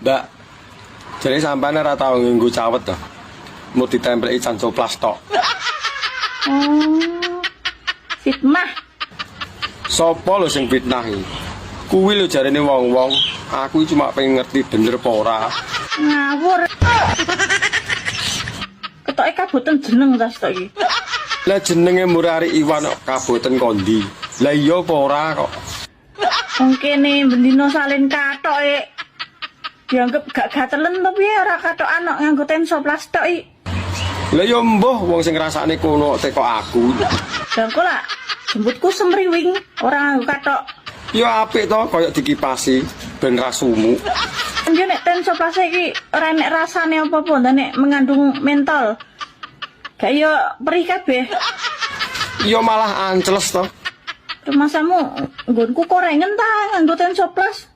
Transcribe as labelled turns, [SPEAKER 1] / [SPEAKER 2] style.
[SPEAKER 1] Mbak, jadi sampean ora tau nganggo cawet to? Mau ditempelki Hansaplast tok.
[SPEAKER 2] Oh. Fitnah.
[SPEAKER 1] Sopo lho sing fitnah iki? Kuwi lho jarene wong-wong, aku cuma pengen ngerti bener apa ora.
[SPEAKER 2] Ngawur. Ketoke kaboten jeneng ta sitok iki.
[SPEAKER 1] Lah jenenge Murari Iwan kok kaboten kondi. Lah iya apa ora kok?
[SPEAKER 2] Wong kene bendino salin katok e. Dianggep gak gatelen to piye, ora katokan kok nganggo Tensoplast tok iki.
[SPEAKER 1] Lah ya mbuh, wong sing ngrasakne kono teko aku.
[SPEAKER 2] Lah engko lah jembutku semriwing ora nganggo katok.
[SPEAKER 1] Ya apik to, koyo dikipasi ben ra sumuk.
[SPEAKER 2] Yo nek Tensoplast iki ora nek rasane apa-apa, ndak nek mengandung mentol. Gak yo perih kabeh.
[SPEAKER 1] Ya malah ancles to.
[SPEAKER 2] Rumangsamu nggonku korengen ta nganggo Tensoplast.